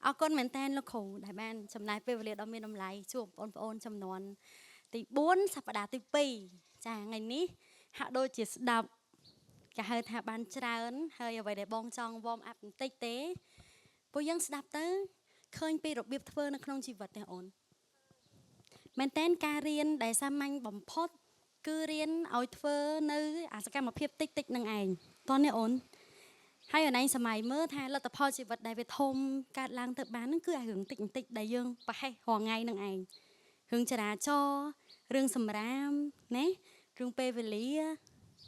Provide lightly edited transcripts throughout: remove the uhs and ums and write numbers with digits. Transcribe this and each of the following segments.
អរគុណមែនតើលោកគ្រូដែលបានចំណាយពេលវេលាដ៏មានតម្លៃជួបបងប្អូនចំនួនទី4សប្តាហ៍ទី2ចាថ្ងៃនេះហាក់ដូចជាស្ដាប់គេហៅថាបានច្រើនហើយអ្វីដែលបងចង់ warm up បន្តិចទេពួកយើងស្ដាប់ទៅឃើញពីរបៀបធ្វើនៅក្នុងជីវិតទេអូនមែនតើការរៀនដែលសាមញ្ញបំផុតគឺរៀនឲ្យធ្វើនៅអាសកម្មភាពតិចតិចនឹងឯងតោះនេះអូនហើយអនឯងសម័យមើលថាលទ្ធផលជីវិតដែលវាធំកើតឡើងទៅបានហ្នឹងគឺអារឿងតិចបន្តិចដែលយើងប្រហែសរាល់ថ្ងៃនឹងឯងរឿងចរាចរណ៍រឿងសម្រាមណារឿងពេលវេលា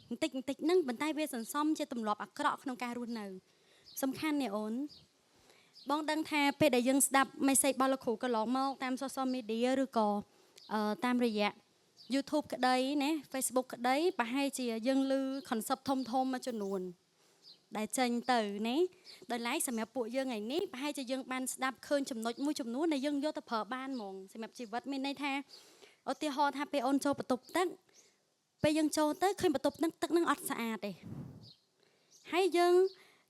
បន្តិចបន្តិចហ្នឹងប៉ុន្តែវាសន្សំជាទម្លាប់អាក្រក់ក្នុងការរស់នៅសំខាន់នេះអូនបងដឹងថាពេលដែលយើងស្ដាប់ message របស់លោកគ្រូកន្លងមកតាម social media ឬក៏តាមរយៈ YouTube ក្តីណា Facebook ក្តីប្រហែលជាយើងឮ concept ធំធំមួយចំនួនដែលចេញទៅណាដោយឡែកសម្រាប់ពួកយើងថ្ងៃនេះប្រហែលជាយើងបានស្ដាប់ឃើញចំណុចមួយចំនួនដែលយើងយកទៅប្រើបានហ្មងសម្រាប់ជីវិតមានន័យថាឧទាហរណ៍ថាពេលអូនចូលបន្ទប់ទឹកពេលយើងចូលទៅឃើញបន្ទប់ទឹកទឹកនឹងអត់ស្អាតទេហើយយើង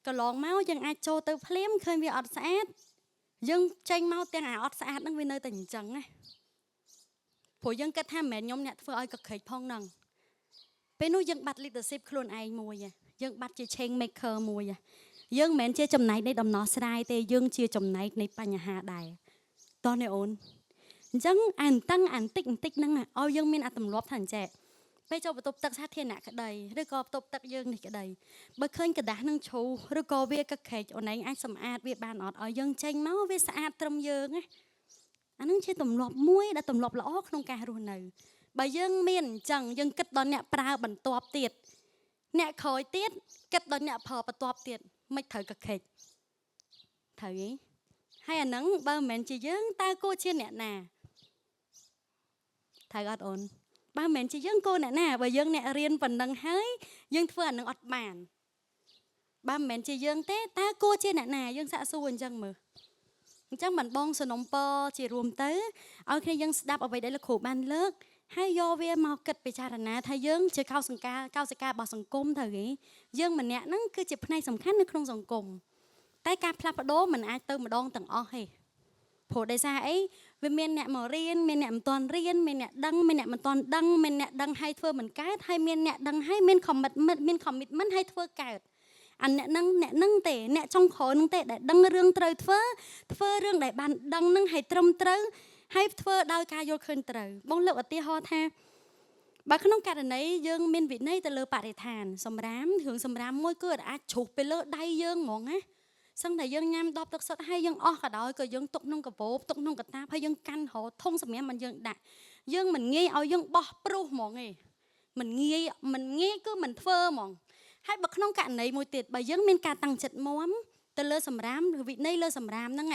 កន្លងមកយើងអាចចូលទៅភ្លាមឃើញវាអត់ស្អាតយើងចេញមកទាំងអាអត់ស្អាតហ្នឹងវានៅតែអញ្ចឹងណាព្រោះយើងគិតថាមិនមែនខ្ញុំអ្នកធ្វើឲ្យកក្រិចផងហ្នឹងពេលនោះយើងបាត់ leadership ខ្លួនឯងមួយយើងបាត់ជា change maker មួយយើងមិនមែនជាចំណែកនៃដំណោះស្រាយទេយើងជាចំណែកនៃបញ្ហាដែរតោះនេះអូនអញ្ចឹងអានតឹងអានតិចបន្តិចហ្នឹងឲ្យយើងមានអាទម្លាប់ថាអញ្ចេះពេលចូលបន្ទប់ទឹកសាធារណៈក្តីឬក៏បន្ទប់ទឹកយើងនេះក្តីបើឃើញក្រដាសនឹងជ្រុះឬក៏វាកក្រែកអូនឯងអាចសម្អាតវាបានអត់ឲ្យយើងចេញមកវាស្អាតត្រឹមយើងណាអានឹងជាទម្លាប់មួយដែលទម្លាប់ល្អក្នុងការរស់នៅបើយើងមានអញ្ចឹងយើងគិតដល់អ្នកប្រើបន្ទាប់ទៀតអ្នកក្រោយទៀតគិតដល់អ្នកប្រើបន្ទាប់ទៀតមិនត្រូវកខិចត្រូវទេហើយអាហ្នឹងបើមិនមែនជាយើងតើគួរជាអ្នកណាត្រូវអត់អូនបើមិនមែនជាយើងគួរអ្នកណាបើយើងអ្នករៀនប៉ុណ្ណឹងហើយយើងធ្វើអាហ្នឹងអត់បានបើមិនមែនជាយើងទេតើគួរជាអ្នកណាយើងសាកសួរអញ្ចឹងមើលអញ្ចឹងមិនបងសនំពរជារួមទៅឲ្យគ្នាយើងស្ដាប់អ្វីដែលលោកគ្រូបានលើកហើយយកវាមកគិតពិចារណាថាយើងជាកោសង្ការកោសិការបស់សង្គមទៅគេយើងម្នាក់ហ្នឹងគឺជាផ្នែកសំខាន់នៅក្នុងសង្គមតែការផ្លាស់ប្ដូរមិនអាចទៅម្ដងទាំងអស់ទេព្រោះដោយសារអីវាមានអ្នកមករៀនមានអ្នកមិនទាន់រៀនមានអ្នកដឹងមានអ្នកមិនទាន់ដឹងមានអ្នកដឹងហើយធ្វើមិនកើតហើយមានអ្នកដឹងហើយមាន commitment មាន commitment ហើយធ្វើកើតអាអ្នកនឹងអ្នកនឹងទេអ្នកចុងក្រោយនឹងទេដែលដឹងរឿងត្រូវធ្វើធ្វើរឿងដែលបានដឹងនឹងឲ្យត្រឹមត្រូវហើយធ្វើដោយការយល់ឃើញត្រូវបងលើកឧទាហរណ៍ថាបើក្នុងករណីយើងមានវិន័យទៅលើបរិស្ថានសម្រាមរឿងសម្រាមមួយគឺអាចជ្រុះទៅលើដៃយើងហ្មងណាសឹងតែយើងញ៉ាំដបទឹកសុទ្ធហើយយើងអស់ក៏ដោយក៏យើងទុកក្នុងកាបូបទុកក្នុងកតាបហើយយើងកាន់រធុងសម្រាមមិនយើងដាក់យើងមិនងាយឲ្យយើងបោះព្រុសហ្មងឯងមិនងាយមិនងាយគឺមិនធ្វើហ្មងហើយបើក្នុងករណីមួយទៀតបើយើងមានការតាំងចិត្តមមទៅលើសម្រាមឬវិន័យលើសម្រាមហ្នឹង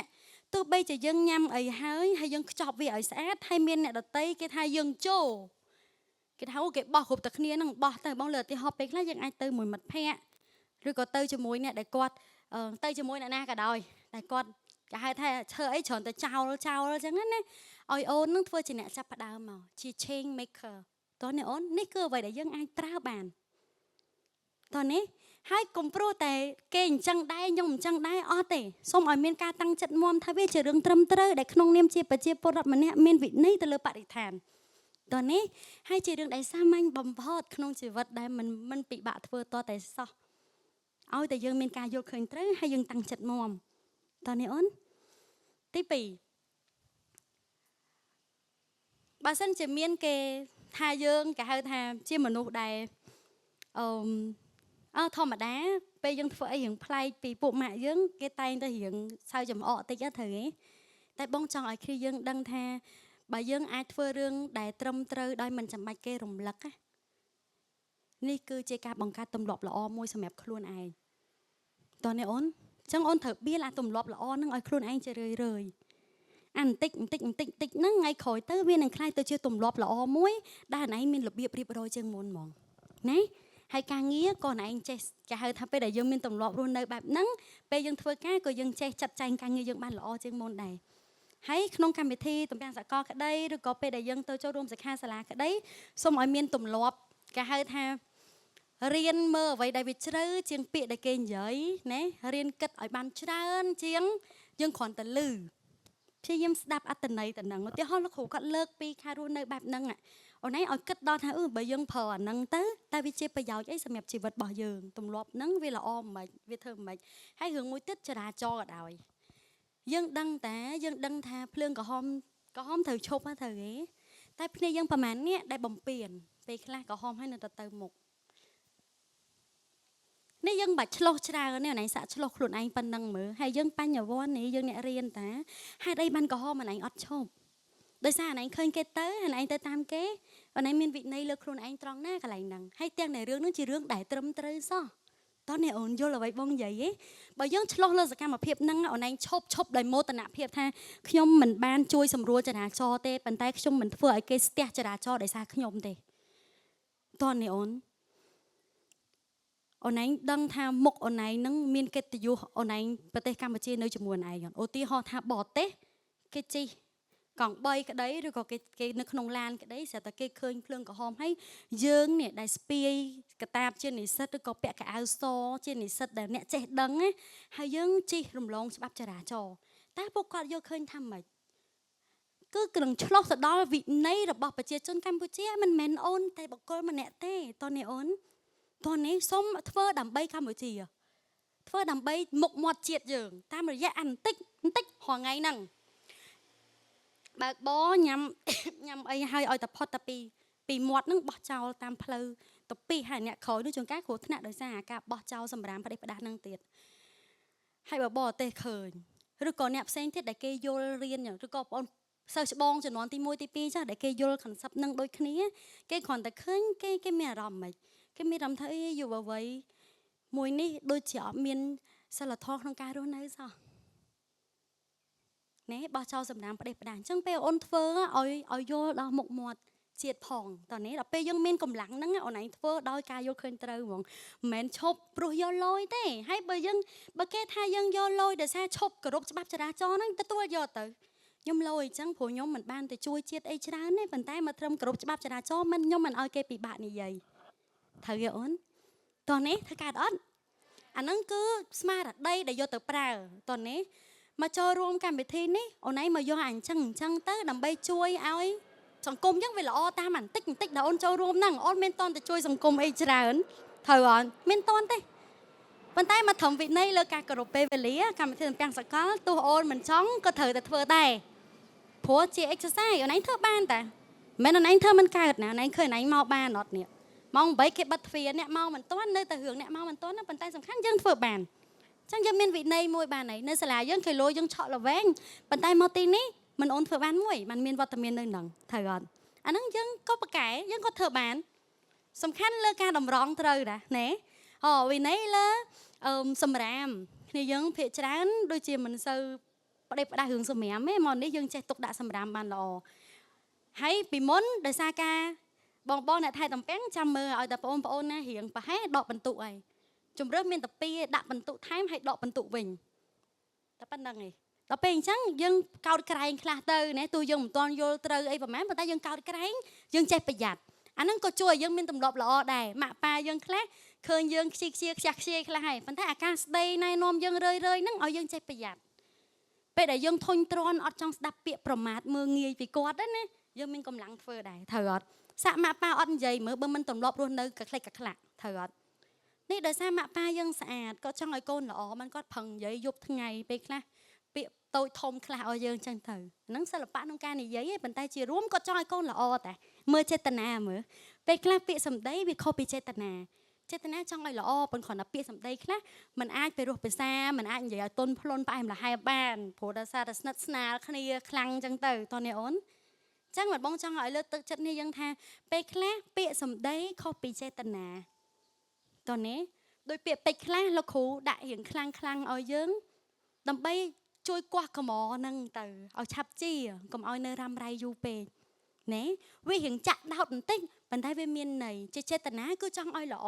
ទោះបីជាយើងញ៉ាំអីហើយហើយយើងខ្ចប់វាឲ្យស្អាតហើយមានអ្នកដតីគេថាយើងចូលគេថាអូគេបោះគ្រប់តែគ្នាហ្នឹងបោះទៅបងលើឧទាហរណ៍ពេលខ្លះយើងអាចទៅមួយមិត្តភ័ក្តិឬក៏ទៅជាមួយអ្នកដែលគាត់ទៅជាមួយអ្នកណាក៏ដោយតែគាត់គេហៅថាធ្វើអីច្រើនតែចោលចោលអញ្ចឹងណាឲ្យអូននឹងធ្វើជាអ្នកចាប់ផ្ដើមមកជា change maker តោះនេះអូននេះគឺអ្វីដែលយើងអាចប្រើបានតោះនេះហើយកុំព្រោះតែគេអញ្ចឹងដែរខ្ញុំអញ្ចឹងដែរអត់ទេសូមឲ្យមានការតាំងចិត្តមមថាវាជារឿងត្រឹមត្រូវដែលក្នុងនាមជាប្រជាពលរដ្ឋម្នាក់មានវិន័យទៅលើបរិស្ថានតោះនេះហើយជារឿងដែលសាមញ្ញបំផុតក្នុងជីវិតដែលមិនពិបាកធ្វើតតែសោះឲ្យតែយើងមានការយល់ឃើញត្រូវហើយយើងតាំងចិត្តមមតោះនេះអូនទី2បើសិនជាមានគេថាយើងគេហៅថាជាមនុស្សដែលអឺអើធម្មតាពេលយើងធ្វើអីរឿងប្លែកពីពួកម៉ាក់យើងគេតែងតែរឿងសើចំអកតិចត្រូវទេតែបងចង់ឲ្យគ្នាយើងដឹងថាបើយើងអាចធ្វើរឿងដែលត្រឹមត្រូវដោយមិនចាំបាច់គេរំលឹកណានេះគឺជាការបង្កើតទម្លាប់ល្អមួយសម្រាប់ខ្លួនឯងតោះនេះអូនអញ្ចឹងអូនត្រូវបៀលអាទម្លាប់ល្អហ្នឹងឲ្យខ្លួនឯងជារឿយរឿយអាបន្តិចបន្តិចបន្តិចបន្តិចហ្នឹងថ្ងៃក្រោយទៅវានឹងក្លាយទៅជាទម្លាប់ល្អមួយដែលឯងមានរបៀបរៀបរយជាងមុនហ្មងណាហើយការងារក៏ឯងចេះគេហៅថាពេលដែលយើងមានទម្លាប់រស់នៅបែបហ្នឹងពេលយើងធ្វើការក៏យើងចេះចាត់ចែងការងារយើងបានល្អជាងមុនដែរហើយក្នុងកម្មវិធីទំពាំងសកលក្តីឬក៏ពេលដែលយើងទៅចូលរួមសិក្ខាសាលាក្តីសូមឲ្យមានទម្លាប់គេហៅថារៀនមើលអ្វីដែលវាជ្រៅជាងពាក្យដែលគេនិយាយណារៀនគិតឲ្យបានច្រើនជាង យើងគ្រាន់តែលឺព្យាយាមស្ដាប់អត្តន័យទៅនឹងឧទាហរណ៍លោកគ្រូគាត់លើកពីការរស់នៅបែបហ្នឹងអូនឯងឲ្យគិតដល់ថាអឺបើយើងប្រើអាហ្នឹងទៅតើវាជាប្រយោជន៍អីសម្រាប់ជីវិតរបស់យើងទម្លាប់ហ្នឹងវាល្អមិនវាធ្វើមិនហើយរឿងមួយទៀតចរាចរណ៍ក៏ដោយយើងដឹងតាយើងដឹងថាភ្លើងក្រហមក្រហមត្រូវឈប់ហ្នឹងត្រូវទេតែភ្នែកយើងប្រហែលនេះដែលបំពេញពេលខ្លះក្រហមហើយនៅតែទៅមុខនេះយើងបាច់ឆ្លោះច្រើននេះអនឯងសាក់ឆ្លោះខ្លួនឯងប៉ុណ្ណឹងមើលហើយយើងបញ្ញវន្តនេះយើងអ្នករៀនតាហេតុអីបានក្រហមអនឯងអត់ឈប់ដោយសារអនឯងឃើញគេទៅអនឯងទៅតាមគេអនឯងមានវិន័យលើខ្លួនឯងត្រង់ណាកន្លែងហ្នឹងហើយទាំងในរឿងហ្នឹងជារឿងដែលត្រឹមត្រូវសោះតោះនេះអូនយល់អ្វីបងនិយាយទេបើយើងឆ្លោះលើសកម្មភាពហ្នឹងអូនឯងឈប់ឈប់ដោយមោទនភាពថាខ្ញុំមិនបានជួយសម្រួលចរាចរណ៍ទេប៉ុន្តែខ្ញុំមិនធ្វើឲ្យគេស្ទះចរាចរណ៍ដោយសារខ្ញុំទេតោះនេះអូនអូនឯងដឹងថាមុខអូនឯងនឹងមានកិត្តិយសអូនឯងប្រទេសកម្ពុជានៅជាមួយអូនឯងឧទាហរណ៍ថាបរទេសគេជិះកង់3ក្តីឬក៏គេគេនៅក្នុងឡានក្តីស្រាប់តែគេឃើញភ្លើងក្រហមហើយយើងនេះដែលស្ពាយកតាបជានិស្សិតឬក៏ពាក់កៅអៅសជានិស្សិតដែលអ្នកចេះដឹងណាហើយយើងជិះរំលងច្បាប់ចរាចរណ៍តែពួកគាត់យកឃើញថាម៉េចគឺនឹងឆ្លោះទៅដល់វិន័យរបស់ប្រជាជនកម្ពុជាមិនមែនអូនតែបុគ្គលម្នាក់ទេតោះនេះអូនតោះនេះសូមធ្វើដើម្បីកម្ពុជាធ្វើដើម្បីមុខមាត់ជាតិយើងតាមរយៈអានតិចបន្តិចរាល់ថ្ងៃហ្នឹងបើកបញ៉ាំញ៉ាំអីហើយឲ្យតែផុតតែពីពីមាត់ហ្នឹងបោះចោលតាមផ្លូវទៅពីហើយអ្នកក្រោយនោះជួនកាលគ្រោះថ្នាក់ដោយសារអាការបោះចោលសម្រាមផ្ដេសផ្ដាស់ហ្នឹងទៀតហើយបើបរទេសឃើញឬក៏អ្នកផ្សេងទៀតដែលគេយល់រៀនឬក៏បងសិស្សច្បងជំនាន់ទី1ទី2ចាស់ដែលគេយល់ concept ហ្នឹងដូចគ្នាគេគ្រាន់តែឃើញគេគេមានអារម្មណ៍មិនគេមានអារម្មណ៍ថាអីយុវវ័យមួយនេះដូចជាអត់មានសិលធម៌ក្នុងការរស់នៅសោះណែបោះចោលសម្រាមផ្ដេសផ្ដាស់អញ្ចឹងពេលអូនធ្វើឲ្យឲ្យយល់ដល់មុខមាត់ជាតិផងតោះនេះដល់ពេលយើងមានកម្លាំងហ្នឹងអូនឯងធ្វើដោយការយល់ឃើញត្រូវហ្មងមិនមែនឈប់ព្រោះយកលុយទេហើយបើយើងបើគេថាយើងយកលុយដោយសារឈប់គោរពច្បាប់ចរាចរណ៍ហ្នឹងទទួលយកទៅខ្ញុំលុយអញ្ចឹងព្រោះខ្ញុំមិនបានទៅជួយជាតិអីច្រើនទេប៉ុន្តែមកត្រឹមគោរពច្បាប់ចរាចរណ៍មិនខ្ញុំមិនឲ្យគេពិបាកនិយាយត្រូវទេអូនតោះនេះធ្វើកើតអត់អាហ្នឹងគឺស្មារតីដែលយកទៅប្រើតោះនេះមកចូលរួមកម្មវិធីនេះអូនឯងមកយកអាអញ្ចឹងអញ្ចឹងទៅដើម្បីជួយឲ្យសង្គមយើងវាល្អតាមបន្តិចបន្តិចដែលអូនចូលរួមហ្នឹងអូនមានតន់ទៅជួយសង្គមអីច្រើនត្រូវអត់មានតន់ទេប៉ុន្តែមកត្រឹមវិន័យលើការគោរពពេលវេលាកម្មវិធីសំពាំងសកលទោះអូនមិនចង់ក៏ត្រូវតែធ្វើដែរព្រោះជា exercise អូនឯងធ្វើបានតាមិនមែនអូនឯងធ្វើមិនកើតណាអូនឯងឃើញអូនឯងមកបានអត់នេះម៉ោង8គេបិទទ្វារអ្នកមកមិនទាន់នៅតែរឿងអ្នកមកមិនទាន់ណាប៉ុន្តែសំខាន់យើងធ្វើបានចឹងយើងមានវិន័យមួយបានហើយនៅសាលាយើងគេលោយើងឆក់ល្វែងប៉ុន្តែមកទីនេះមិនអូនធ្វើបានមួយបានមានវត្តមាននៅនឹងត្រូវអត់អាហ្នឹងយើងក៏ប្រកែយើងក៏ធ្វើបានសំខាន់លើការតម្រង់ត្រូវដែរណែអូវិន័យលើអឺសម្រាមគ្នាយើងភាកច្រើនដូចជាមិនសូវផ្ដេសផ្ដាស់រឿងសម្រាមទេមកនេះយើងចេះទុកដាក់សម្រាមបានល្អហើយពីមុនដោយសារការបងបងអ្នកថែតំពាំងចាំមើលឲ្យតែបងប្អូនណារៀងប្រហែលដកបន្ទុកហើយជំរឿសមានតែពីរដាក់បន្ទុកថែមហើយដកបន្ទុកវិញតែប៉ុណ្្នឹងឯងដល់ពេលអញ្ចឹងយើងកោតក្រែងខ្លះទៅណាទោះយើងមិនទាន់យល់ត្រូវអីប្រហែលប៉ុន្តែយើងកោតក្រែងយើងចេះប្រយ័ត្នអាហ្នឹងក៏ជួយឲ្យយើងមានទម្លាប់ល្អដែរម៉ាក់ប៉ាយើងខ្លះឃើញយើងខ្ជិះខ្ជាខ្ជះខ្ជាយខ្លះហើយប៉ុន្តែអាការស្ដីណែនាំយើងរឿយរឿយហ្នឹងឲ្យយើងចេះប្រយ័ត្នពេលដែលយើងធុញទ្រាន់អត់ចង់ស្ដាប់ពាក្យប្រមាថមើងងាយពីគាត់ណាយើងមានកម្លាំងធ្វើដែរត្រូវអត់សាក់ម៉ាក់ប៉ាអត់និយាយមើលបើមិនទម្លាប់រស់នៅកក្លេកកក្លាក់ត្រូវអត់នេះដោយសារម៉ាក់ប៉ាយើងស្អាតគាត់ចង់ឲ្យកូនល្អមិនគាត់ប្រឹងនិយាយយប់ថ្ងៃពេលខ្លះពាក្យតូចធំខ្លះឲ្យយើងចឹងទៅហ្នឹងសិល្បៈក្នុងការនិយាយឯងប៉ុន្តែជារួមគាត់ចង់ឲ្យកូនល្អតែមើលចេតនាមើលពេលខ្លះពាក្យសម្ដីវាខុសពីចេតនាចេតនាចង់ឲ្យល្អប៉ុន្តែគ្រាន់តែពាក្យសម្ដីខ្លះมันអាចไปរស់ភាសាมันអាចនិយាយឲ្យទន់ភ្លន់ផ្អែមល្ហែមបានព្រោះដោយសារតែស្និទ្ធស្នាលគ្នាខ្លាំងចឹងទៅតោះនេះអូនចឹងមិនបងចង់ឲ្យលើកទឹកចិត្តនេះយើងថាពេលខ្លះពាក្យសម្ដីខុសពីចេតនាតោះនេះដោយពាក្យពេចន៍ខ្លះលោកគ្រូដាក់រៀងខ្លាំងខ្លាំងឲ្យយើងដើម្បីជួយគាស់កម្រហ្នឹងទៅឲ្យឆាប់ជាកុំឲ្យនៅរ៉ាំរ៉ៃយូរពេកណែវារៀងចាក់ដោតបន្តិចប៉ុន្តែវាមានន័យជាចេតនាគឺចង់ឲ្យល្អ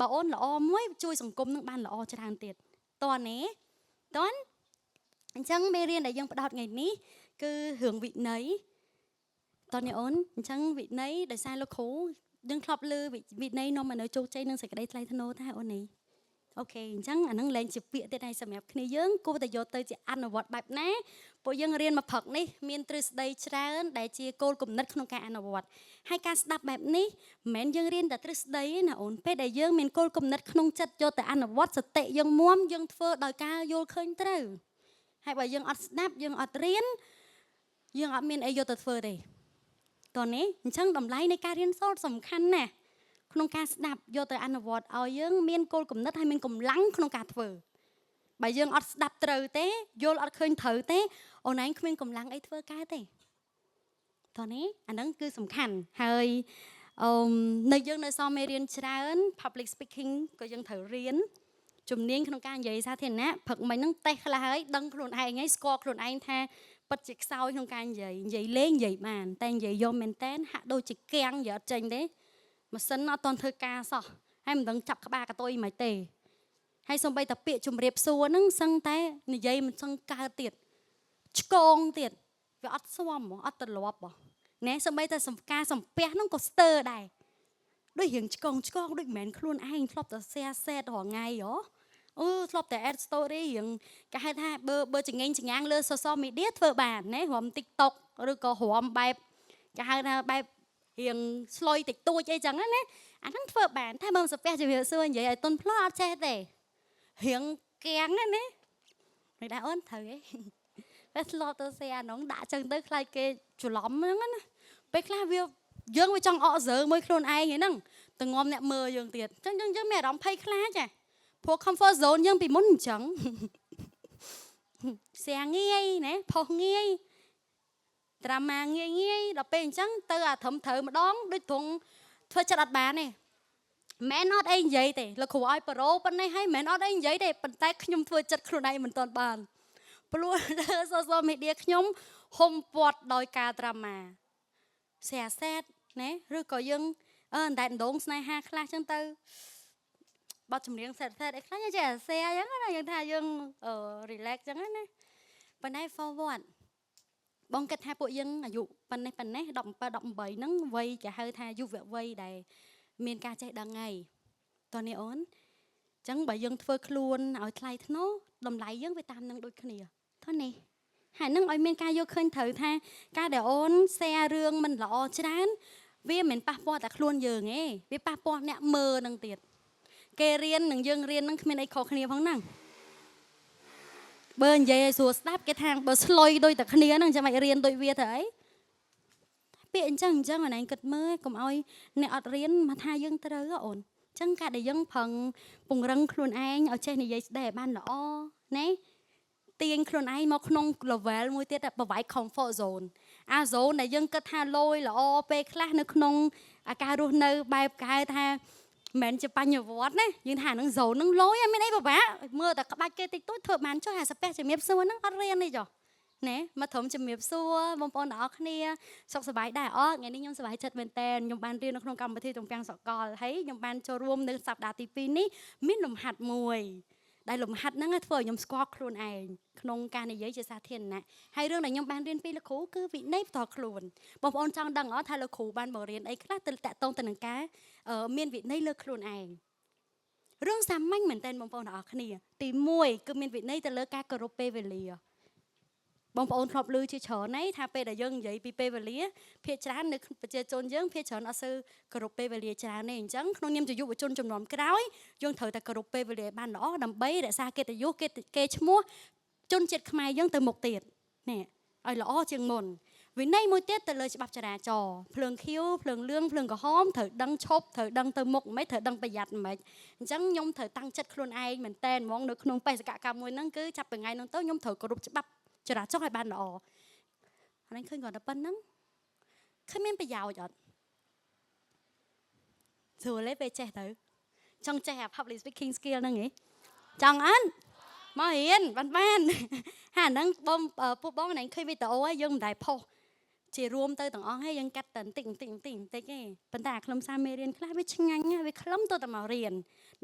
បើអូនល្អមួយជួយសង្គមនឹងបានល្អច្រើនទៀតតោះនេះតោះអញ្ចឹងមេរៀនដែលយើងផ្ដោតថ្ងៃនេះគឺរឿងវិន័យតោះនេះអូនអញ្ចឹងវិន័យដោយសារលោកគ្រូយើងធ្លាប់លើវិន័យនាំមកនៅជោគជ័យនិងសេចក្តីថ្លៃថ្នូរថាអូននេះ OK អញ្ចឹងអាហ្នឹងលែងជាពាក្យទៀតហើយសម្រាប់គ្នាយើងគួរតែយកទៅជាអនុវត្តបែបណាពួកយើងរៀនមកព្រឹកនេះមានទ្រឹស្ដីច្រើនដែលជាគោលគំនិតក្នុងការអនុវត្តហើយការស្ដាប់បែបនេះមិនមែនយើងរៀនតែទ្រឹស្ដីទេណាអូនពេលដែលយើងមានគោលគំនិតក្នុងចិត្តយកទៅអនុវត្តសតិយើងមុំយើងធ្វើដោយការយល់ឃើញត្រូវហើយបើយើងអត់ស្ដាប់យើងអត់រៀនយើងអត់មានអីយកទៅធ្វើទេតោះនេះអញ្ចឹងតម្លៃនៃការរៀនសូត្រសំខាន់ណាស់ក្នុងការស្ដាប់យកទៅអនុវត្តឲ្យយើងមានគោលគំនិតហើយមានកម្លាំងក្នុងការធ្វើបើយើងអត់ស្ដាប់ត្រូវទេយល់អត់ឃើញត្រូវទេអូនឯងគ្មានកម្លាំងអីធ្វើកើតទេតោះនេះអាហ្នឹងគឺសំខាន់ហើយអឺនៅយើងនៅសល់មេរៀនច្រើន public speaking ក៏យើងត្រូវរៀនជំនាញក្នុងការនិយាយសាធារណៈព្រឹកមិញហ្នឹងតេស្តខ្លះហើយដឹងខ្លួនឯងហើយស្គាល់ខ្លួនឯងថាពិតជាខ្សោយក្នុងការនិយាយនិយាយលេងនិយាយបានតែនិយាយយកមែនតែនហាក់ដូចជាកាំងនិយាយអត់ចេញទេម៉ាស៊ីនអត់ទាន់ធ្វើការសោះហើយមិនដឹងចាប់ក្បាលកតុយមិនទេហើយសំបីតាពាក្យជំរាបសួរហ្នឹងសឹងតែនិយាយមិនសឹងកើតទៀតឆ្កងទៀតវាអត់ស្មអត់ទម្លាប់ហ៎ណែសំបីតែសំការសំពះហ្នឹងក៏ស្ទើរដែរដូចរៀងឆ្កងឆ្កងដូចមិនមែនខ្លួនឯងធ្លាប់តែ share set រាល់ថ្ងៃហ៎អូធ្លាប់តែ add story រៀងគេហៅថាបើចងេងចងាងលើ social media ធ្វើបានណារំ TikTok ឬក៏រំបែបគេហៅថាបែបរៀងស្លុយតិចតួចអីចឹងណាអាហ្នឹងធ្វើបានតែបើសំពះជំរាបសួរនិយាយឲ្យតុនផ្លោះអត់ចេះទេរៀងកាំងណាមិនដែរអូនត្រូវទេពេលធ្លាប់ទៅ share អានោះដាក់ចឹងទៅខ្លាចគេច្រឡំហ្នឹងណាពេលខ្លះវាយើងវាចង់អកសើមួយខ្លួនឯងហ្នឹងទៅងំអ្នកមើលយើងទៀតអញ្ចឹងយើងមានអារម្មណ៍ភ័យខ្លាចចាព្រោះ comfort zone យើងពីមុនអញ្ចឹង share ងាយណាផុសងាយ drama ងាយងាយដល់ពេលអញ្ចឹងទៅអាត្រឹមត្រូវម្ដងដូចត្រង់ធ្វើចិត្តអត់បានទេមិនអត់អីនិយាយទេលោកគ្រូឲ្យប្រូប៉ុណ្ណេះហើយមិនអត់អីនិយាយទេប៉ុន្តែខ្ញុំធ្វើចិត្តខ្លួនឯងមិនទាន់បានព្រោះលើ social media ខ្ញុំហុំព័ទ្ធដោយការ drama share set ណាឬក៏យើងអឺអណ្ដែតដងស្នេហាខ្លះចឹងទៅបទចម្រៀង set set អីខ្លះយើងចេះ share អញ្ចឹងណាយើងថាយើង relax ចឹងណាប៉ុន្តែ forward បងគិតថាពួកយើងអាយុប៉ុណ្ណេះប៉ុណ្ណេះ17 18ហ្នឹងវ័យគេហៅថាយុវវ័យដែលមានការចេះដឹងហើយតោះនេះអូនអញ្ចឹងបើយើងធ្វើខ្លួនឲ្យថ្លៃថ្នូរតម្លៃយើងវាតាមនឹងដូចគ្នាតោះនេះហើយនឹងឲ្យមានការយកឃើញត្រូវថាការដែលអូន share រឿងមិនល្អច្រើនវាមិនប៉ះពាល់តែខ្លួនយើងទេវាប៉ះពាល់អ្នកមើលនឹងទៀតគេរៀននិងយើងរៀននឹងគ្មានអីខុសគ្នាផងហ្នឹងបើនិយាយឲ្យស្រួលស្ដាប់គេថាបើស្លុយដូចតែគ្នាហ្នឹងចាំបាច់រៀនដូចវាទៅអីពាក្យអញ្ចឹងអញ្ចឹងអនឯងគិតមើលកុំឲ្យអ្នកអត់រៀនមកថាយើងត្រូវអូនអញ្ចឹងការដែលយើងប្រឹងពង្រឹងខ្លួនឯងឲ្យចេះនិយាយស្ដីឲ្យបានល្អណាទាញខ្លួនឯងមកក្នុង level មួយទៀតប្រវាយ comfort zone អា zone ដែលយើងគិតថាលយល្អពេលខ្លះនៅក្នុងអាការរស់នៅបែបគេហៅថាមិនមែនជាបញ្ញវន្តណាយើងថាហ្នឹង zone ហ្នឹងលយអត់មានអីពិបាកមើលតែក្បាច់គេតិចតួចធ្វើបានចុះអាសាពះជំរាបសួរហ្នឹងអត់រៀនទេចុះណែមកត្រឹមជំរាបសួរបងប្អូនទាំងអស់គ្នាសុខសប្បាយដែរអត់ថ្ងៃនេះខ្ញុំសប្បាយចិត្តមែនតើខ្ញុំបានរៀននៅក្នុងកម្មវិធីទំពាំងសកលហើយខ្ញុំបានចូលរួមនៅសប្តាហ៍ទី2នេះមានលំហាត់មួយដែលលំហាត់ហ្នឹងធ្វើឲ្យខ្ញុំស្គាល់ខ្លួនឯងក្នុងការនិយាយជាសាធារណៈហើយរឿងដែលខ្ញុំបានរៀនពីលោកគ្រូគឺវិន័យផ្ទាល់ខ្លួនបងប្អូនចង់ដឹងអត់ថាលោកគ្រូបានបង្រៀនអីខ្លះទៅតាក់ទងទៅនឹងការមានវិន័យលើខ្លួនឯងរឿងសាមញ្ញមែនតើបងប្អូនទាំងអស់គ្នាទី1គឺមានវិន័យទៅលើការគោរពពេលវេលាបងប្អូនធ្លាប់ឮជាច្រើនហើយថាពេលដែលយើងនិយាយពីពេលវេលាភាគច្រើននៅប្រជាជនយើងភាគច្រើនអត់សូវគោរពពេលវេលាច្រើនទេអញ្ចឹងក្នុងនាមជាយុវជនជំនាន់ក្រោយយើងត្រូវតែគោរពពេលវេលាបានល្អដើម្បីរក្សាកិត្តិយសគេឈ្មោះជនជាតិខ្មែរយើងទៅមុខទៀតនេះឲ្យល្អជាងមុនវិន័យមួយទៀតទៅលើច្បាប់ចរាចរណ៍ភ្លើងខៀវភ្លើងលឿងភ្លើងក្រហមត្រូវដឹងឈប់ត្រូវដឹងទៅមុខមិនត្រូវដឹងប្រយ័ត្នមិនអញ្ចឹងខ្ញុំត្រូវតាំងចិត្តខ្លួនឯងមែនតែនហ្មងនៅក្នុងបេសកកម្មមួយហ្នឹងគឺចាប់ពីថ្ងៃហ្នឹងទៅខ្ញុំត្រូវគោរពច្បាប់ចរាចរណ៍ឲ្យបានល្អអានេះឃើញគាត់តែប៉ុណ្្នឹងឃើញមានប្រយោជន៍អត់ស្រួលទេពេលចេះទៅចង់ចេះអា public speaking skill ហ្នឹងហ៎ចង់អត់មករៀនបានបានហាហ្នឹងបងពួកបងណែឃើញវីដេអូហើយយើងមិនដែលផុសជារួមទៅទាំងអស់ហើយយើងកាត់តែបន្តិចបន្តិចបន្តិចបន្តិចទេប៉ុន្តែអាខ្លឹមសារមេរៀនខ្លះវាឆ្ងាញ់វាខ្លឹមទៅតែមករៀន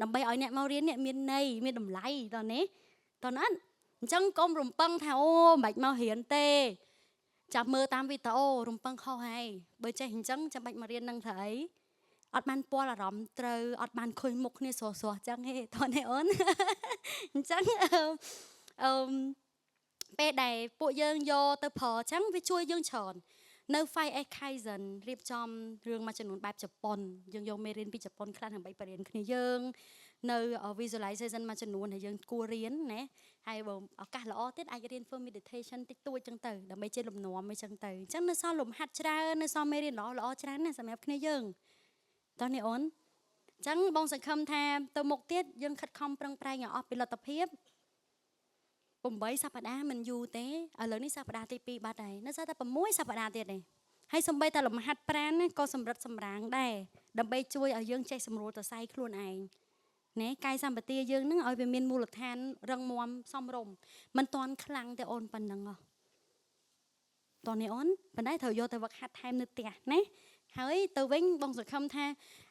ដើម្បីឲ្យអ្នកមករៀននេះមានន័យមានតម្លៃតោះនេះតោះណាអញ្ចឹងកុំរំពឹងថាអូមិនបាច់មករៀនទេចាំមើលតាមវីដេអូរំពឹងខុសហើយបើចេះអញ្ចឹងចាំបាច់មករៀននឹងធ្វើអី អត់បានពាល់អារម្មណ៍ត្រូវអត់បានឃើញមុខគ្នាស្រស់ស្រស់ចឹងទេតោះនេះអូនអញ្ចឹងអឺពេលដែលពួកយើងយកទៅប្រើអញ្ចឹងវាជួយយើងច្រើននៅ 5S Kaizen រៀបចំរឿងមួយចំនួនបែបជប៉ុនយើងយកមេរៀនពីជប៉ុនខ្លះដើម្បីបរៀនគ្នាយើងនៅ visualization មួយចំនួនដែលយើងគួររៀនណាហើយបើឱកាសល្អទៀតអាចរៀនធ្វើ meditation តិចតួចចឹងទៅដើម្បីជាលំនាំអីចឹងទៅអញ្ចឹងនៅសល់លំហាត់ច្រើននៅសល់មេរៀនល្អល្អច្រើនណាស់សម្រាប់គ្នាយើងតោះនេះអូនអញ្ចឹងបងសង្ឃឹមថាទៅមុខទៀតយើងខិតខំប្រឹងប្រែងឲ្យអស់ពីលទ្ធភាព8សប្តាហ៍មិនយូរទេឥឡូវនេះសប្តាហ៍ទី2បាត់ហើយនៅសល់តែ6សប្តាហ៍ទៀតទេហើយសំបីតែលំហាត់ប្រាណក៏សម្រិតសម្រាងដែរដើម្បីជួយឲ្យយើងចេះសម្រួលសរសៃខ្លួនឯងណាកាយសម្បទាយើងនឹងឲ្យវាមានមូលដ្ឋានរឹងមាំសមរម្យមិនតាន់ខ្លាំងទេអូនប៉ុណ្ណឹងហ៎តោះនេះអូនប៉ុន្តែត្រូវយកទៅវឹកហាត់ថែមនៅផ្ទះណាហើយទៅវិញបងសង្ឃឹមថា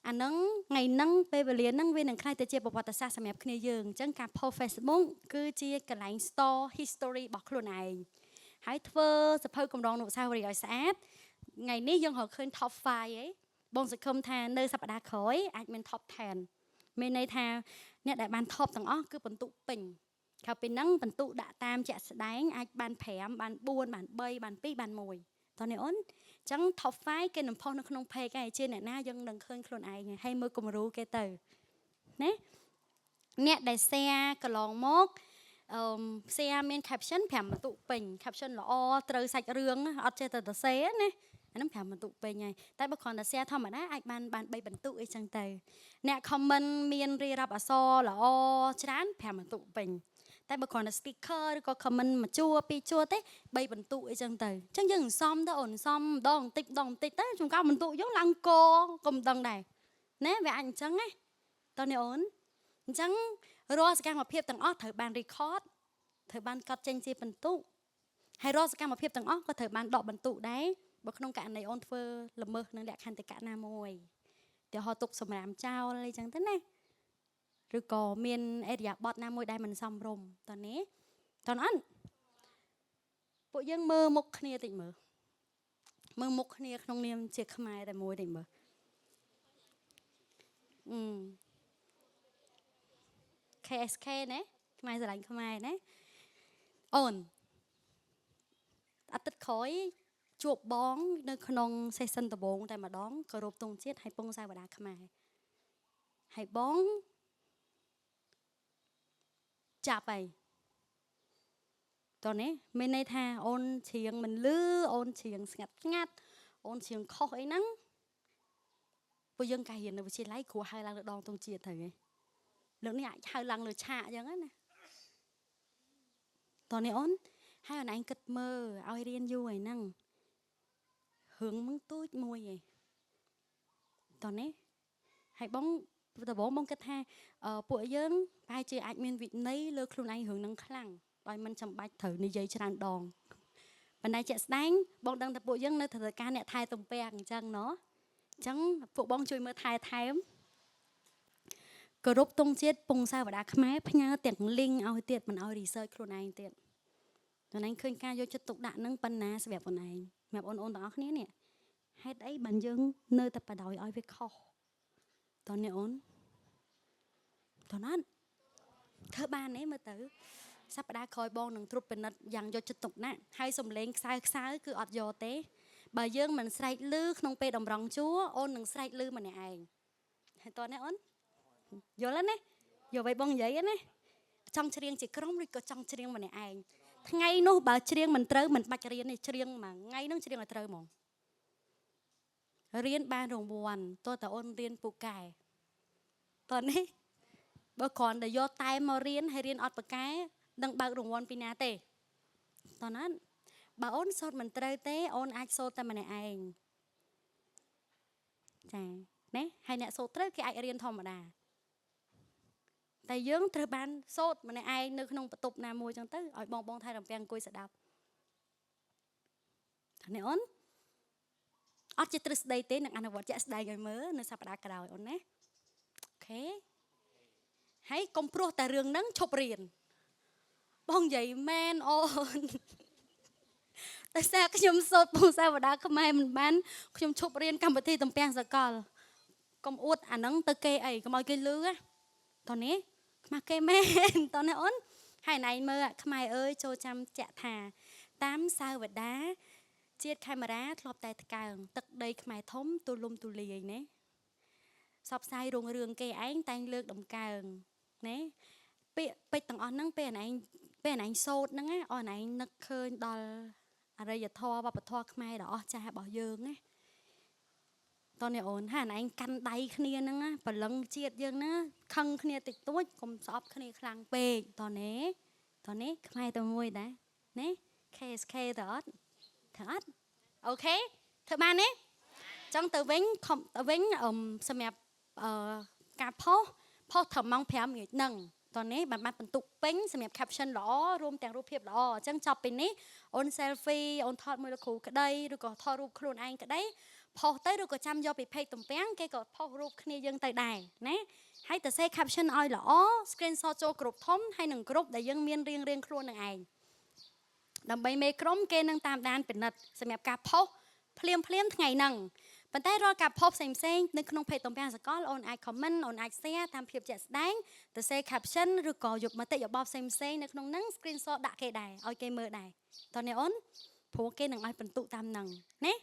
អានឹងថ្ងៃហ្នឹងពេលវេលាហ្នឹងវានឹងក្លាយទៅជាប្រវត្តិសាស្ត្រសម្រាប់គ្នាយើងអញ្ចឹងការ post Facebook គឺជាកន្លែង store history របស់ខ្លួនឯងហើយធ្វើសភៅកម្រងនុស្សាវរីយ៍ឲ្យស្អាតថ្ងៃនេះយើងរកឃើញ top 5ឯងបងសង្ឃឹមថានៅសប្តាហ៍ក្រោយអាចមាន top 10មានន័យថាអ្នកដែលបាន top ទាំងអស់គឺបន្ទុកពេញក្រៅពីហ្នឹងបន្ទុកដាក់តាមជាក់ស្ដែងអាចបាន5បាន4បាន3បាន2បាន1តោះនេះអូនចឹង top 5គេនឹងផុសនៅក្នុង page ឯងជាអ្នកណាយើងនឹងឃើញខ្លួនឯងហើយមើលគំរូគេទៅណាអ្នកដែល share កន្លងមកអឺ share មាន caption 5បន្ទុកពេញ caption ល្អត្រូវសាច់រឿងអត់ចេះតែសរសេរណាអាហ្នឹង5បន្ទុកពេញហើយតែបើគ្រាន់តែ share ធម្មតាអាចបានបាន3បន្ទុកអីចឹងទៅអ្នក comment មានរៀបរាប់អក្សរល្អច្រើន5បន្ទុកពេញតែបើគ្រាន់តែ sticker ឬក៏ comment មួយជួរពីរជួរទេ3បន្ទុកអីចឹងទៅអញ្ចឹងយើងសំទៅអូនសំម្ដងបន្តិចម្ដងបន្តិចទៅជួនកាលបន្ទុកយើងឡើងកក៏មិនដឹងដែរណាវាអាចអញ្ចឹងណាតោះនេះអូនអញ្ចឹងរាល់សកម្មភាពទាំងអស់ត្រូវបាន record ត្រូវបានកត់ចេញជាបន្ទុកហើយរាល់សកម្មភាពទាំងអស់ក៏ត្រូវបានដកបន្ទុកដែរបើក្នុងករណីអូនធ្វើល្មើសនឹងលក្ខន្តិកៈណាមួយឧទាហរណ៍ទុកសម្រាមចោលអីចឹងទៅណាឬក៏មានអេរិយាបថណាមួយដែលមិនសមរម្យតោះនេះតោះអត់ពួកយើងមើលមុខគ្នាតិចមើលមើលមុខគ្នាក្នុងនាមជាខ្មែរតែមួយតិចមើលអឺ KSK ណាខ្មែរស្រឡាញ់ខ្មែរណាអូនអាទិត្យក្រោយជួបបង នៅក្នុង session ដំបូងតែម្ដងគោរពទង់ជាតិហើយពងសាវតាខ្មែរហើយបងចាប់ហើយតោះនេះមានន័យថាអូនច្រៀងមិនលឺអូនច្រៀងស្ងាត់ស្ងាត់អូនច្រៀងខុសអីហ្នឹងពួកយើងកាយរៀននៅវិទ្យាល័យគ្រូហៅឡើងលើដងទង់ជាតិត្រូវហ៎លើកនេះអាចហៅឡើងលើឆាកអញ្ចឹងណាតោះនេះអូនហើយអូនឯងគិតមើលឲ្យរៀនយូរហើយហ្នឹងរឿងมึងទូចមួយឯងតោះនេះហើយបងដំបូងបងគិតថាពួកយើងប្រហែលជាអាចមានវិន័យលើខ្លួនឯងរឿងហ្នឹងខ្លាំងដោយមិនចាំបាច់ត្រូវនិយាយច្រើនដងប៉ុន្តែជាក់ស្ដែងបងដឹងថាពួកយើងនៅត្រូវការអ្នកថែទំពាំងអញ្ចឹងណោះអញ្ចឹងពួកបងជួយមើលថែថែមគោរពទង់ជាតិពងសាវតាខ្មែរផ្ញើទាំង link ឲ្យទៀតមិនឲ្យ research ខ្លួនឯងទៀតខ្លួនឯងឃើញការយកចិត្តទុកដាក់នឹងប៉ុណ្ណាសម្រាប់ខ្លួនឯងសម្រាប់អូនអូនទាំងអស់គ្នានេះហេតុអីបានយើងនៅតែបដ ாய் ឲ្យវាខុសតោះនេះអូនតោះណាត់ធ្វើបានទេមើលទៅសប្តាហ៍ក្រោយបងនឹងត្រួតពិនិត្យយ៉ាងយកចិត្តទុកដាក់ហើយសំឡេងខ្សៅខ្សៅគឺអត់យកទេបើយើងមិនស្រែកលឺក្នុងពេលតម្រង់ជួរអូននឹងស្រែកលឺម្នាក់ឯងហើយតោះនេះអូនយល់ទេណាយកអ្វីបងនិយាយណាចង់ច្រៀងជាក្រុមឬក៏ចង់ច្រៀងម្នាក់ឯងថ្ងៃនោះបើច្រៀងមិនត្រូវមិនបាច់រៀនទេច្រៀងមួយថ្ងៃនោះច្រៀងឲ្យត្រូវហ្មងរៀនបានរង្វាន់តើតើអូនរៀនពូកែតើនេះបើគ្រាន់តែយកតែមករៀនហើយរៀនអត់ពូកែនឹងបើករង្វាន់ពីណាទេតើណាបើអូនសូត្រមិនត្រូវទេអូនអាចសូត្រតែម្នាក់ឯងចាណាហើយអ្នកសូត្រត្រូវគេអាចរៀនធម្មតាតែយើងត្រូវបានសូត្រម្នាក់ឯងនៅក្នុងបន្ទប់ណាមួយចឹងទៅឲ្យបងបងថែរំពាំងអង្គុយស្ដាប់នេះអូនអត់ជាទ្រឹស្ដីទេនឹងអនុវត្តជាក់ស្ដែងឲ្យមើលនៅសប្តាហ៍ក្រោយអូនណាOK ហើយកុំព្រោះតែរឿងហ្នឹងឈប់រៀនបងនិយាយមែនអូនតែសារខ្ញុំសូត្រពងសាវតាខ្មែរមិនបានខ្ញុំឈប់រៀនកម្មវិធីទំពាំងសកល កុំអួតអាហ្នឹងទៅគេអីកុំឲ្យគេលឺណាតោះនេះខ្មាស់គេមែនតោះនេះអូនហើយណៃមើលខ្មែរអើយចូលចាំចាក់ថាតាមសាវតាជាតិខេមរាធ្លាប់តែថ្កើងទឹកដីខ្មែរធំទូលំទូលាយណាសបផ្សាយរងរឿងគេឯងតែងលើកដំកើងណាពាក្យពេចន៍ទាំងអស់ហ្នឹងពេលអនឯងសូត្រហ្នឹងណាអនឯងនឹកឃើញដល់អរិយធម៌វប្បធម៌ខ្មែរដ៏អស្ចារ្យរបស់យើងណាតោះនេះអូនហាអនឯងកាន់ដៃគ្នាហ្នឹងណាព្រលឹងជាតិយើងណាខឹងគ្នាតិចតួចកុំស្អប់គ្នាខ្លាំងពេកតោះនេះតោះនេះខ្មែរតែមួយដែរណា KSK តើអត់ធ្វើអត់ OK ធ្វើបានទេចង់ទៅវិញខំទៅវិញអឹមសម្រាប់អឺការផុសផុសត្រឹមម៉ោង5ល្ងាចហ្នឹងតោះនេះបានបានបន្ទុកពេញសម្រាប់ caption ល្អរួមទាំងរូបភាពល្អអញ្ចឹងចប់ពីនេះអូន selfie អូនថតមួយលោកគ្រូក្តីឬក៏ថតរូបខ្លួនឯងក្តីផុសទៅឬក៏ចាំយកពី page ទំពាំងគេក៏ផុសរូបគ្នាយើងទៅដែរណាហើយទៅសេ caption ឲ្យល្អ screenshot ចូលក្រុមធំហើយនឹងក្រុមដែលយើងមានរៀងរៀងខ្លួននឹងឯងដើម្បីមេក្រុមគេនឹងតាមដានពិនិត្យសម្រាប់ការផុសភ្លាមភ្លាមថ្ងៃហ្នឹងប៉ុន្តែរាល់ការផុសផ្សេងផ្សេងនៅក្នុង page ទំពាំងសកលអូនអាច comment អូនអាច share តាមភាពជាក់ស្ដែងទៅសេ caption ឬក៏យកមតិយោបល់ផ្សេងផ្សេងនៅក្នុងហ្នឹង screenshot ដាក់គេដែរឲ្យគេមើលដែរតោះនេះអូនព្រោះគេនឹងឲ្យបន្ទុកតាមហ្នឹងណា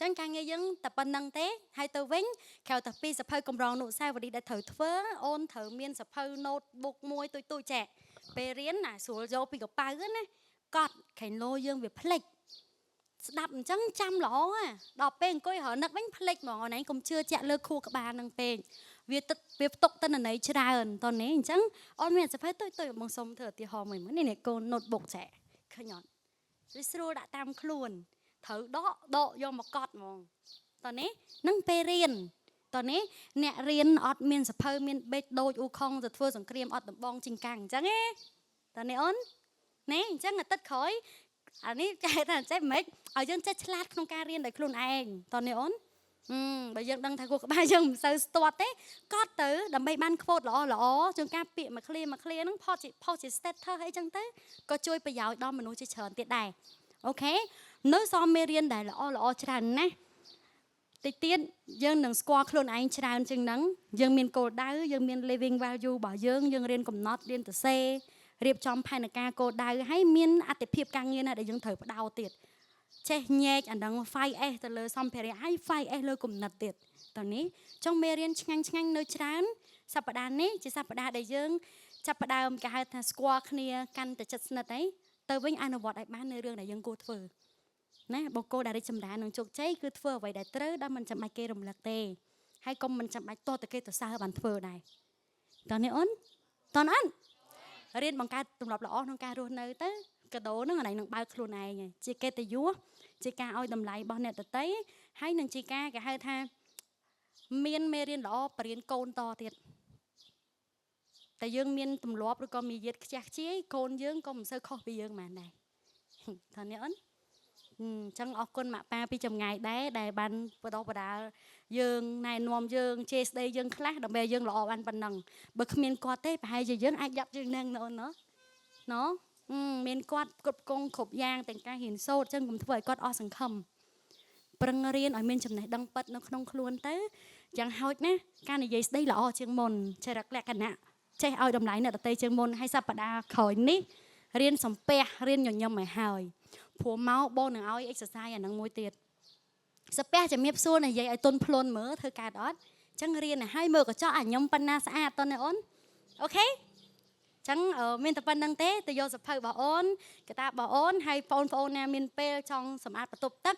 ចឹងការងារយើងតែប៉ុណ្្នឹងទេហើយទៅវិញក្រៅតែពីសភៅកម្រងនុសាវរីយ៍ដែលត្រូវធ្វើអូនត្រូវមានសភៅ notebook មួយទុយទុយចែកពេលរៀនណាស្រួលយកពីកប៉ៅណាកត់ខែឡូយើងវាភ្លេចស្ដាប់អញ្ចឹងចាំល្អដល់ពេលអង្គុយរនឹកវិញភ្លេចហ្មងអូនឯងកុំជឿជាក់លើខួរក្បាលនឹងពេកវាទឹកវាផ្ទុកតិនន័យច្រើនតោះនេះអញ្ចឹងអូនមានសភៅទុយទុយបងសុំធ្វើឧទាហរណ៍មួយមើលនេះនេះកូន notebook ចែឃើញអត់វាស្រួលដាក់តាមខ្លួនត្រូវដកដកយកមកកត់ហ្មងតោះនេះនឹងពេលរៀនតោះនេះអ្នករៀនអត់មានសភៅមានបេចដូចអ៊ូខុងទៅធ្វើសង្គ្រាមអត់ដំបងជីងកាំងអញ្ចឹងទេតោះនេះអូននេះអញ្ចឹងអាទិត្យក្រោយអានេះចេះថាចេះមិនឲ្យយើងចេះឆ្លាតក្នុងការរៀនដោយខ្លួនឯងតោះនេះអូនអឺបើយើងដឹងថាគោះក្បាលយើងមិនសូវស្ទាត់ទេកត់ទៅដើម្បីបាន quote ល្អល្អជួនកាលពាក្យមួយឃ្លាមួយឃ្លាហ្នឹងផុសជាផុសជា status អីចឹងទៅក៏ជួយប្រយោជន៍ដល់មនុស្សជាច្រើនទៀតដែរ OK នៅសមមេរៀនដែលល្អល្អច្រើនណាស់តិចទៀតយើងនឹងស្គាល់ខ្លួនឯងច្រើនជាងហ្នឹងយើងមានគោលដៅយើងមាន living value របស់យើងយើងរៀនកំណត់រៀនទៅសេរៀបចំផែនការគោលដៅហើយមានអតិភិបការងារណាដែលយើងត្រូវបដោទៀតចេះញែកអានឹង 5S ទៅលើសម្ភារៈហើយ 5S លើគំនិតទៀតតោះនេះចង់មេរៀនឆ្ងាញ់ឆ្ងាញ់នៅច្រើនសប្តាហ៍នេះជាសប្តាហ៍ដែលយើងចាប់ផ្ដើមគេហៅថាស្គាល់គ្នាកាន់តែជិតស្និទ្ធអីទៅវិញអនុវត្តឲ្យបាននៅរឿងដែលយើងគួរធ្វើណាបុគ្គលដែលរីកចម្រើននិងជោគជ័យគឺធ្វើអ្វីដែលត្រូវដល់មិនចាំបាច់គេរំលឹកទេហើយកុំមិនចាំបាច់តតែគេទៅសើបានធ្វើដែរតោះនេះអូនតោះអូនរៀនបង្កើតទម្លាប់ល្អក្នុងការរស់នៅទៅកដោហ្នឹងអានេះនឹងបើកខ្លួនឯងជាកិត្តិយសជាការឲ្យតម្លៃរបស់អ្នកដទៃហើយនឹងជាការគេហៅថាមានមេរៀនល្អបរៀនកូនតទៀតតែយើងមានទម្លាប់ឬក៏មាយាទខ្ជះខ្ជាយកូនយើងក៏មិនសូវខុសពីយើងហ្មងដែរថានេះអូនអញ្ចឹងអរគុណម៉ាក់ប៉ាពីចម្ងាយដែរដែលបានបដោះបដាលយើងណែនាំយើងជេរស្ដីយើងខ្លះដើម្បីឲ្យយើងល្អបានប៉ុណ្ណឹងបើគ្មានគាត់ទេប្រហែលជាយើងអាចយ៉ាប់ជាងនឹងណាអូនណោះណោះមានគាត់គ្រប់គងគ្រប់យ៉ាងទាំងការរៀនសូត្រអញ្ចឹងកុំធ្វើឲ្យគាត់អស់សង្ឃឹមប្រឹងរៀនឲ្យមានចំណេះដឹងពិតនៅក្នុងខ្លួនទៅយ៉ាងហោចណាស់ការនិយាយស្ដីល្អជាងមុនចរិតលក្ខណៈចេះឲ្យតម្លៃអ្នកដទៃជាងមុនហើយសប្តាហ៍ក្រោយនេះរៀនសំពះរៀនញញឹមឲ្យហើយព្រោះមកបងនឹងឲ្យ exercise អានឹងមួយទៀតសំពះជំរាបសួរនិយាយឲ្យទុនភ្លុនមើលធ្វើកើតអត់អញ្ចឹងរៀនឲ្យហើយមើលកញ្ចក់អាញឹមប៉ុណ្ណាស្អាតតនេះអូន OK ចឹងមានតែប៉ុណ្្នឹងទេទៅយកសភៅរបស់អូនកតារបស់អូនហើយបងប្អូនណាមានពេលចង់សម្អាតបន្ទប់ទឹក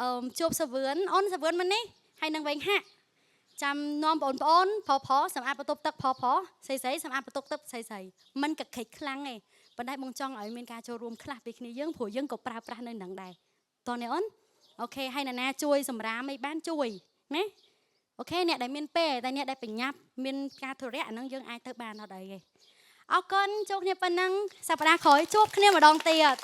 អឺជួបសវឿនអូនសវឿនមកនេះហើយនឹងវែងហាក់ចាំនាំបងប្អូនប្រុសប្រុសសម្អាតបន្ទប់ទឹកប្រុសប្រុសស្រីស្រីសម្អាតបន្ទប់ទឹកស្រីស្រីមិនកខិចខ្លាំងទេប៉ុន្តែបងចង់ឲ្យមានការចូលរួមខ្លះពីគ្នាយើងព្រោះយើងក៏ប្រើប្រាស់នៅនឹងដែរតោះនេះអូន OK ហើយណានាជួយសម្រាមអីបានជួយណា OK អ្នកដែលមានពេលតែអ្នកដែលប្រញាប់មានការធុរៈអាហ្នឹងយើងអាចទៅបានអត់អីទេអរគុណជួបគ្នាប៉ុណ្ណឹងសប្តាហ៍ក្រោយជួបគ្នាម្ដងទៀត។